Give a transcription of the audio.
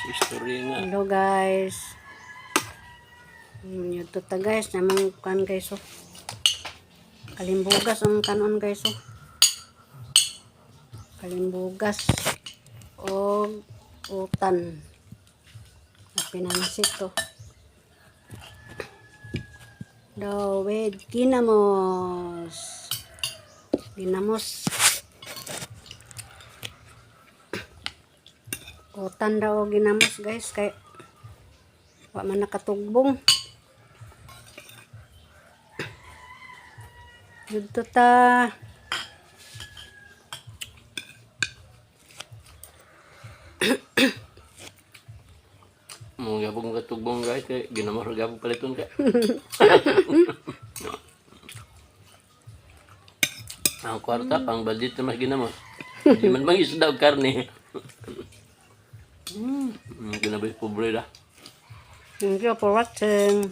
Sa istorya nga. Hello, guys. Yun ta, guys, namang kan, guys, oh. Kalimbugas ang kanon, guys, oh. Kalimbugas og utan. Na pinansit to. Daw with ginamos. Ginamos. Utan daw og ginamos, guys, kay wa man nakatugbong. Dito ta. Mo gabong katugbong, guys, kay ginamos ra gabong paliton kay. Ang kwarta pang budget na mas ginamos. Di man bang isda og karne. Ginabay pobre ra. Thank you for watching.